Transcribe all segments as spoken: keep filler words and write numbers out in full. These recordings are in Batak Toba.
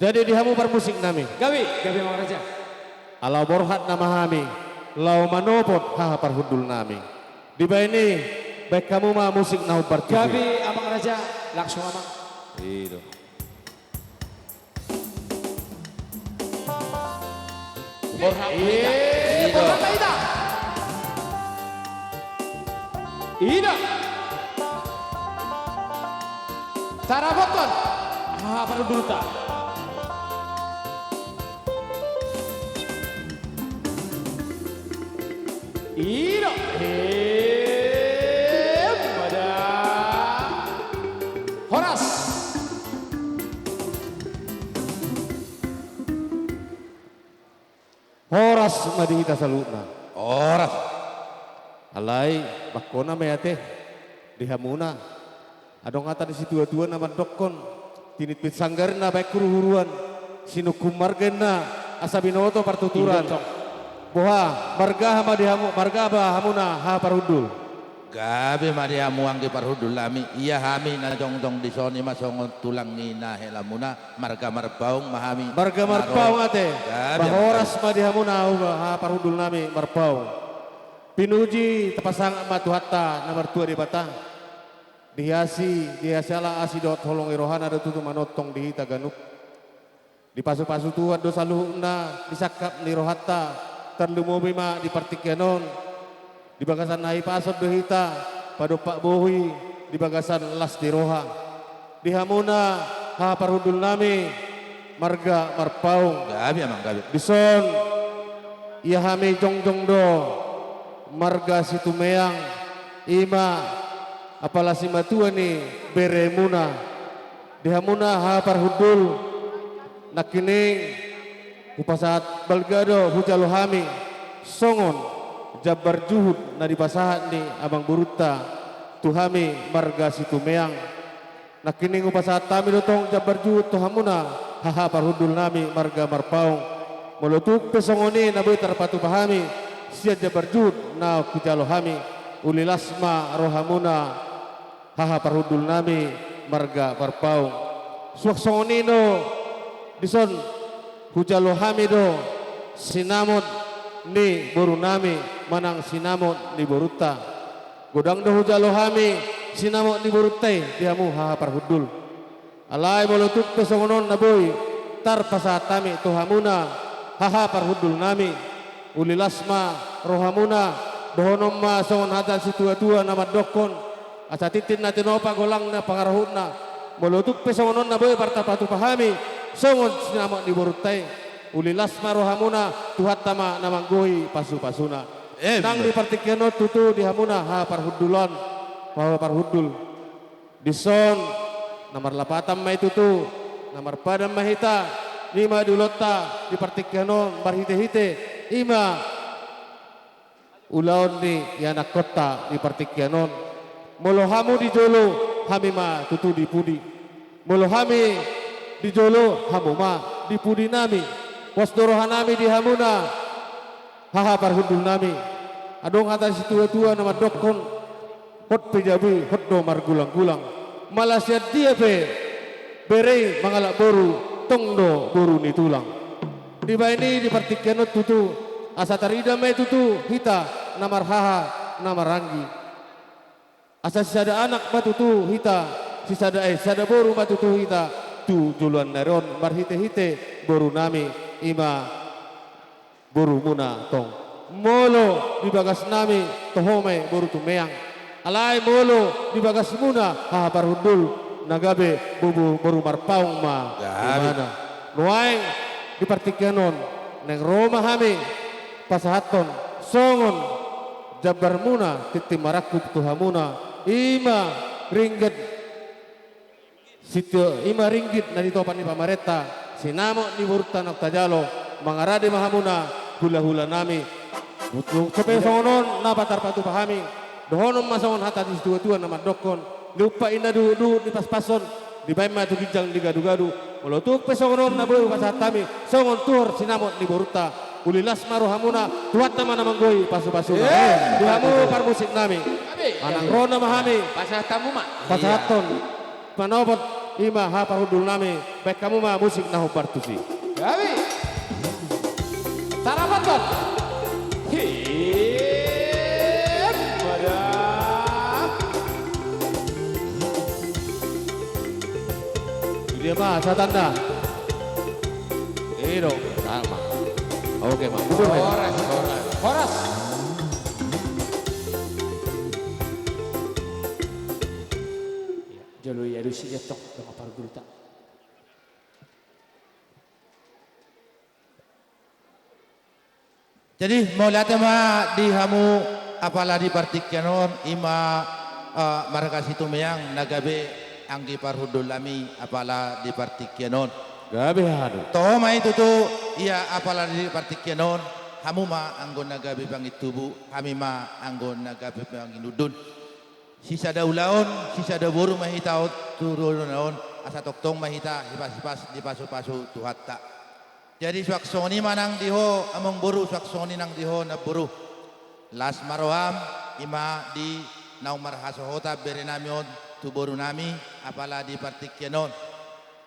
Jadi di hamu parmusik nami. Gabe, gabe amang raja. Ala borhat nama hami, laho manopot haha parhundul nami. Dibaen i, baen hamu ma musik na hombar tusi. Gabe amang raja, langsung amang. I do. Borhat ma hita. I do. Borhat ma hita. I do. Tarabothon. Haha parhundulta. I do. Emma da. Horas. Horas ma di hita saluhutna. Horas. Alai, bangkona ma i ate, di hamuna. Adong hata ni situatua na mandokkon, tinitpit sanggar na baen huruhuruan, sinungkun marga inna, asa binoto partuturan. Boha, marga aha ma di hamu, marga aha hamuna haha parhundul? Gabe ma di hamu anggi parhundul nami, ia hami na jongjong dison i ma songon tulang ni na helamuna, marga Marpaung ma hami. Marga Marpaung ate. Gabe ma. Horas ma di hamuna haha parhundul nami Marpaung. Pinuji, tapasangap ma Tuhanta na martua Debata. Dihiasi, dihiasi ala asi dohot holong ni rohana do tutu manongtong di hita ganup. Dipasupasu Tuhan do saluhutna di sangkap ni rohanta, tarlumobi ma di partingkian on. Di bagasan hahipason do hita padompak bohi, di bagasan las ni roha. Di hamuna haha parhundul nami marga Marpaung. Gabe amang, gabe. Dison ia hami jongjong do marga Situmeang, i ma apala simatua ni beremuna. Di hamuna haha parhundul, nangkining hupasahat balga do hujalo hami songon jambar juhut na dipasahat ni amangborunta tu hami marga Situmeang. Nangkining hupasahat hami do tong jambar juhut tu hamuna haha parhundul nami marga Marpaung. Molo tung pe songon i na boi tarpatupa hami sian jambar juhut na hujalo hami, uli las ma rohamuna haha parhundul nami marga Marpaung. Suang songon i do dison hujalo hami do sinamot ni boru nami manang sinamot ni borunta. Godang do hujalo hami sinamot ni borunta i di hamu haha parhundul. Alai molo tung pe songon on na boi tarpasahat hami tu hamuna haha parhundul nami, uli las ma rohamuna, dohonon ma songon hata ni situatua na mandokkon, asa tintin na tinopa golang na pangarahutna. Molo tung pe songon on na boi tarpatupa hami songon sinamot ni borunta i, uli las ma rohamuna, Tuhanta ma na manggohi pasupasuna. Emma. Nang di partingkian on tutu di hamuna haha parhundulan, haha parhundul. Dison na marlapatan ma i tutu, na marpadan ma hita, i ma di ulaonta di partingkian on marhitehite i ma ulaon ni ianakkonta di partingkian on. Molo hamu di jolo, hami ma tutu di pudi. Molo hami di jolo, hamu ma di pudi nami. Pos do roha nami di hamuna haha parhundul nami. Adong hata ni situatua na mandokkon, hot pe jabu i, hot do margulanggulang. Mala sian dia pe bere i mangalap boru, tong do boru ni tulang. Dibaen i di partingkian on tutu, asa tarida ma i tutu hita na marhaha na maranggi. Asa sisada anak ma tutu hita, sisada, eh, sisada boru ma tutu hita tu joloan ni ari on marhitehite boru nami, i ma borumuna tong. Molo di bagas nami, toho ma i boru Tumeang. Alai molo di bagasmuna haha parhundul, na gabe boru, boru Marpaung ma. Gabe. Imana. Nuaeng di partingkian on naeng ro ma hami pasahathon songon jambarmuna tintin marangkup tu hamuna, i ma ringgit sitio, i ma ringgit na ditopa ni pamarenta, sinamot ni borunta naung tajalo, mangarade ma hamuna hulahula nami. Tung pe songon on na tarpatupa hami, dohonon ma songon hata ni situatua na mandokkon, diumpat inna duhutduhut, dipaspashon, dibaen ma tu ginjang ni gadugadu. Molo tung pe songon on na boi hupasahat hami songon tuhor sinamot ni borunta, uli las ma rohamuna, Tuhanta ma na manggohi pasupasuna. Eh, di hamu parmusik nami. Gabe. Manang ro nama hami. Pasahat hamu ma. Pasahathon. Manopot I ma haha parhundul nami, baen hamu ma musik na hombar tusi. Gabe. Tarapathon. Hei, madam. Dia ma, satanda. I do, sama. Oke, ma. Horas, horas. Horas. Jolo i alusi dia tong, dongan parhundulta. Jadi, mauliate ma di hamu apala di partingkian on, i ma, eh, marga Situmeang na gabe anggi parhundul nami apala di partingkian on. Gabe hadu. Toho ma i tutu, ia apala di partingkian on, hamu ma anggo na gabe pangintubu, hami ma anggo na gabe panginundun. Sisada ulaon, sisada boru ma hita on tu joloan on, asa tongtong ma hita hipas-hipas dipasupasu Tuhanta. Jadi suang songon i ma nang di ho amangboru, suang songon i nang di ho namboru. Las ma roham, i ma di naung marhasohotan bere nami on tu boru nami, apala di partingkian on.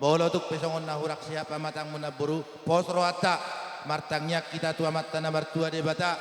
Molo tung pe songon na hurang sehat pamatangmu namboru, pos rohanta, martangiang hita tu Amanta na martua Debata,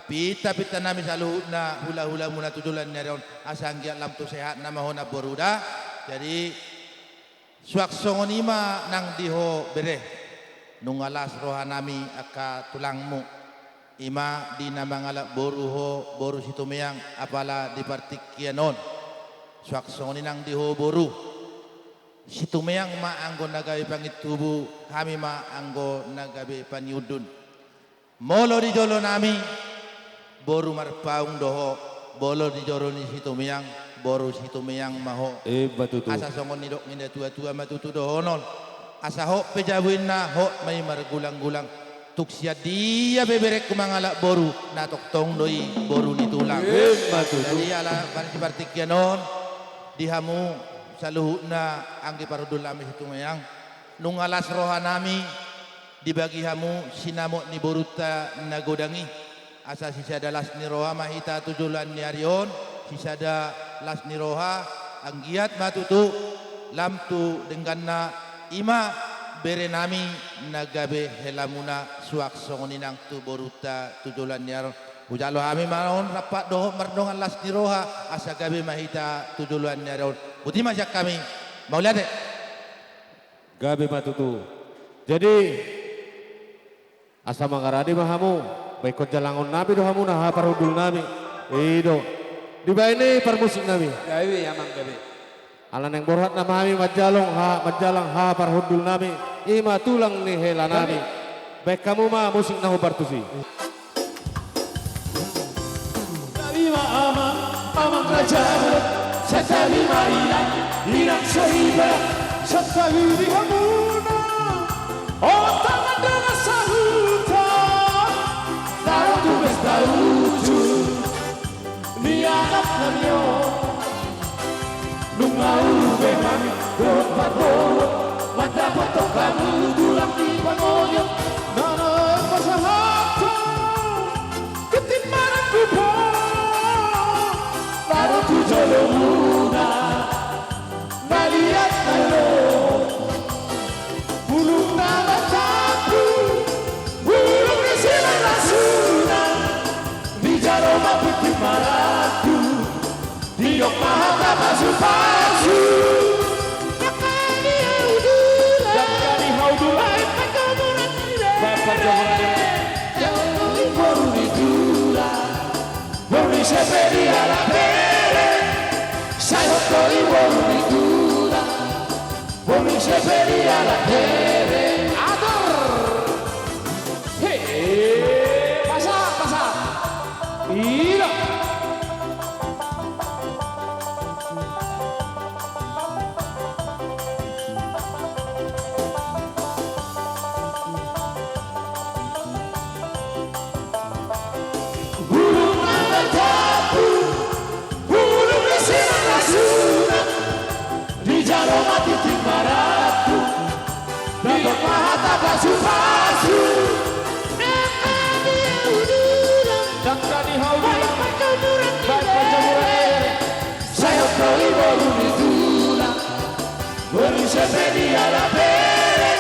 pinta-pinta nami saluhutna hula-hulamuna tu joloan ni ari on, asa anggiat lam tu sehatna ma ho namboru da. Jadi, suang songon i ma nang di ho bere, nunga las roha nami angka tulangmu, i ma di na mangalap boru ho, boru Situmeang, apala di partingkian on. Suang songon i nang di ho boru. Situmeang ma anggo na gabe pangintubu, hami ma anggo na gabe panginundun. Molo di jolo nami, boru Marpaung do ho, molo di jolo ni Situmeang, boru Situmeang ma ho. Emma tutu. Asa songon nidok ni natua-tua ma tutu dohonon. Asa hot pe jabu inna, hot ma i margulang-gulang. Tung sian dia pe berengku mangalap boru, na tongtong do i boru ni tulang. Emma tutu. Jadi ala parsi partingkian on, di hamu saluhutna anggi parhundul nami Situmeang, nunga las roha nami, dibagi hamu sinamot ni borunta na godang i. Asa sisada las ni roha ma hita tu joloan ni ari on, sisada las ni roha, anggiat ma tutu, lam tu dengganna, i ma bere nami na gabe helamuna, suang songon i nang tu borunta tu joloan ni ari on. Hujalo hami ma on rampak dohot mardongan las ni roha, asa gabe ma hita tu joloan ni ari on. Boti ma sian hami, mauliate. Gabe ma tutu. Jadi, asa mangarade ma hamu, baenkon jalangon nami do hamu na haha parhundul nami. I do. Dibaen i parmusik nami. Gabe, amang, gabe. Ala naeng borhat nama hami manjalang haha, manjalang haha parhundul nami, i ma tulang ni hela nami. Gabe. Baen hamu ma musik na hombar tusi. Tarima amang, amang raja, santabi ma inang, inang soriba, santabi di hamuna. Otak mandongan sahuta, tahu tu pesta uju, ni anak nami on. Nunga ulu be hami dohot parboru, mandapothon hamu tulang ni pangoyo. Na naeng pasahathon ginting marangkup, na ro tu jolomuna, na liat na ro. Bulung na martampu, bulung ni simarlasuna, dijalo ma ginting marangkup. Didok ma hata pasupasu. Dangka ni hau Dulan. Dangka ni hau Dulan. Baen parjamuran ni bere. Baen parjamuran ni bere. Boru ni tulang. Boru ni Seperia Lapere. Sai hot do i boru ni tulang. Boru ni Seperia Lapere. Ator. He, pasahat, pasahat. Ida. Bulung na martampu, bulung ni simarlasuna, dijalo ma ginting marangkup. Didok ma hata pasupasu. Dangka ni hau Dulan. Dangka ni hau Dulan. Baen parjamuran ni bere. Baen parjamuran ni bere. Sai hot do i boru ni tulang. Boru ni Sepe ni anak pere,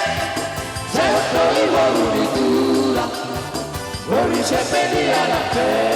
sehat kau i boru ni tulang. Boru sepe ni anak pere.